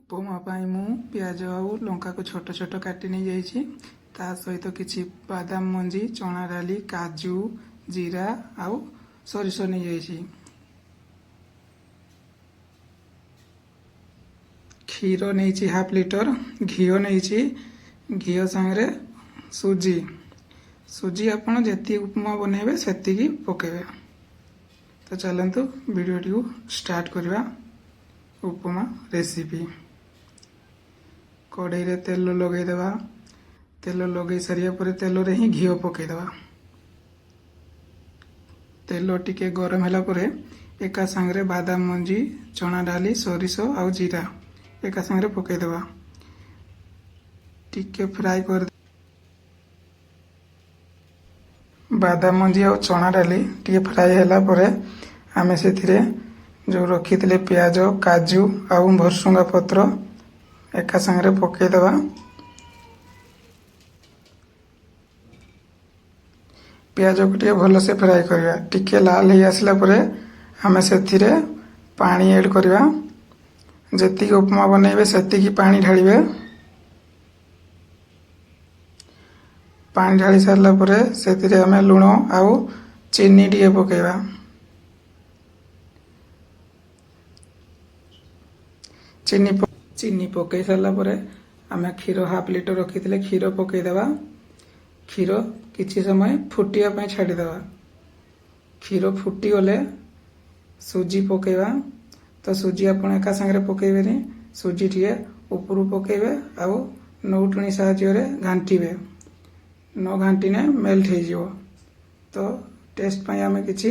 ଉପମା ପାଇଁ ମୁଁ ପିଆଜ ଆଉ ଲଙ୍କାକୁ ଛୋଟ ଛୋଟ କାଟି ନେଇଯାଇଛି। ତା ସହିତ କିଛି ବାଦାମ ମଞ୍ଜି, ଚଣା ଡାଲି, କାଜୁ, ଜିରା ଆଉ ସୋରିଷ ନେଇଯାଇଛି। କ୍ଷୀର ନେଇଛି ହାଫ୍ ଲିଟର, ଘିଅ ନେଇଛି, ଘିଅ ସାଙ୍ଗରେ ସୁଜି। ସୁଜି ଆପଣ ଯେତିକି ଉପମା ବନେଇବେ ସେତିକି ପକାଇବେ। ତ ଚାଲନ୍ତୁ, ଭିଡ଼ିଓଟିକୁ ଷ୍ଟାର୍ଟ କରିବା। ଉପମା ରେସିପି। କଢ଼େଇରେ ତେଲ ଲଗାଇଦେବା। ତେଲ ଲଗାଇ ସାରିବା ପରେ ତେଲରେ ହିଁ ଘିଅ ପକାଇଦେବା। ତେଲ ଟିକେ ଗରମ ହେଲା ପରେ ଏକା ସାଙ୍ଗରେ ବାଦାମ ମଞ୍ଜି, ଚଣା ଡାଲି, ସୋରିଷ ଆଉ ଜିରା ଏକା ସାଙ୍ଗରେ ପକାଇଦେବା। ଟିକେ ଫ୍ରାଏ କରି ବାଦାମ ମଞ୍ଜି ଆଉ ଚଣା ଡାଲି ଟିକେ ଫ୍ରାଏ ହେଲା ପରେ ଆମେ ସେଥିରେ ଯେଉଁ ରଖିଥିଲେ ପିଆଜ, କାଜୁ ଆଉ ଭରସୁଙ୍ଗା ପତ୍ର ଏକା ସାଙ୍ଗରେ ପକାଇଦେବା। ପିଆଜକୁ ଟିକେ ଭଲସେ ଫ୍ରାଏ କରିବା। ଟିକେ ଲାଲ ହେଇ ଆସିଲା ପରେ ଆମେ ସେଥିରେ ପାଣି ଏଡ଼୍ କରିବା। ଯେତିକି ଉପମା ବନେଇବେ ସେତିକି ପାଣି ଢାଳିବେ। ପାଣି ଢାଳି ସାରିଲା ପରେ ସେଥିରେ ଆମେ ଲୁଣ ଆଉ ଚିନି ଟିକେ ପକାଇବା। ଚିନି ପକାଇ ସାରିଲା ପରେ ଆମେ କ୍ଷୀର ହାଫ୍ ଲିଟର ରଖିଥିଲେ, କ୍ଷୀର ପକାଇଦେବା। କ୍ଷୀର କିଛି ସମୟ ଫୁଟିବା ପାଇଁ ଛାଡ଼ିଦେବା। କ୍ଷୀର ଫୁଟିଗଲେ ସୁଜି ପକାଇବା। ତ ସୁଜି ଆପଣ ଏକା ସାଙ୍ଗରେ ପକାଇବେନି, ସୁଜି ଟିକେ ଉପରୁ ପକାଇବେ ଆଉ ନଉଟୁଣି ସାହାଯ୍ୟରେ ଘାଣ୍ଟିବେ। ନ ଘାଣ୍ଟିନେ ମେଲ୍ଟ ହେଇଯିବ। ତ ଟେଷ୍ଟ ପାଇଁ ଆମେ କିଛି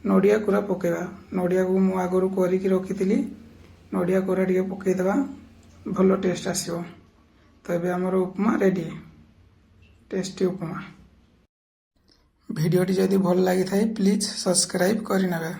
ନଡ଼ିଆ କୋରା ପକାଇବା। ନଡ଼ିଆକୁ ମୁଁ ଆଗରୁ କରିକି ରଖିଥିଲି। ନଡ଼ିଆ କୋରା ଟିକେ ପକାଇଦେବା, ଭଲ ଟେଷ୍ଟ ଆସିବ। ତ ଏବେ ଆମର ଉପମା ରେଡ଼ି, ଟେଷ୍ଟି ଉପମା। ଭିଡ଼ିଓଟି ଯଦି ଭଲ ଲାଗିଥାଏ, ପ୍ଲିଜ୍ ସବସ୍କ୍ରାଇବ୍ କରିନେବେ।